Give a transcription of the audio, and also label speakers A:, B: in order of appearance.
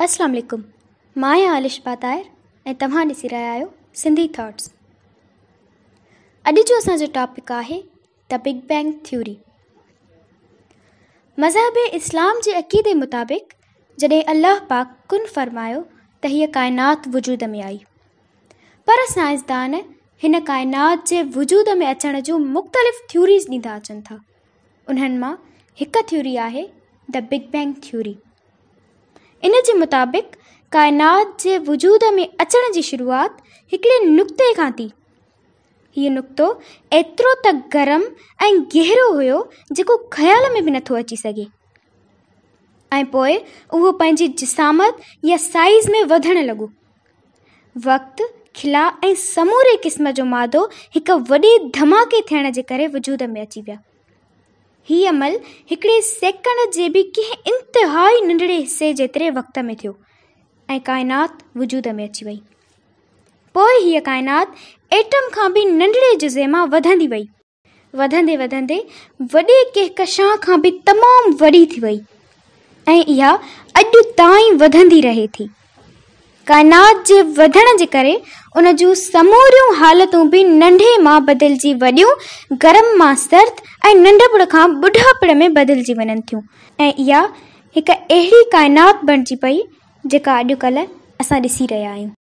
A: السلام عليڪم، مان آهيان الشبا طاهر ۽ توهان ڏسي رهيا آهيو سنڌي ٿاٽس. اڄ جو اسان جو ٽاپڪ آهي the big Bang theory. مذهب اسلام جي عقيدي مطابق جڏهن الله پاڪ ڪن فرمايو ته هيء ڪائنات وجود ۾ آئي، پر سائنسدان هن ڪائنات جي وجود ۾ اچڻ جون مختلف ٿيوريز ڏيندا اچن ٿا. انهن مان هڪ ٿيوري آهي the big Bang theory. ان جي مطابق ڪائنات جي وجود ۾ اچڻ جي شروعات هڪڙي نقطي کان ٿي. هيء نقطو ايترو ته گرم ۽ گهرو هيو جيڪو خيال ۾ به نٿو اچي سگهي ۽ پوء اهو پنهنجي جسامت يا سائيز ۾ وڌڻ لڳو. وقت، خلا ۽ سموري قسم جو مادو هڪ وڏي ڌماڪي ٿيڻ جي ڪري وجود ۾ اچي ويا. هي عمل هڪڙي سيڪنڊ جي به ڪنهن انتهائي ننڍڙي حصي جيتري وقت ۾ ٿيو ۽ ڪائنات وجود ۾ اچي وئي. پوء هيء ڪائنات ايٽم کان به ننڍڙي جزي مان وڌندي وئي. وڌندي وڌندي وڏي ڪهڪشان کان به تمام وڏي ٿي وئي ۽ اها اڄ تائين وڌندي رهي ٿي. ڪائنات جي وڌڻ جي ڪري ان جون سموريون حالتون به ننڍي مان بدلجي وڏيون، گرم مان سرد ۽ ننڍپڻ کان ٻڍاپڻ ۾ بدلجي وڃن ٿيون ۽ اها هڪ اهڙي ڪائنات بڻجي پئي جيڪا اڄڪلهه اسان ڏسي رهيا آهيون.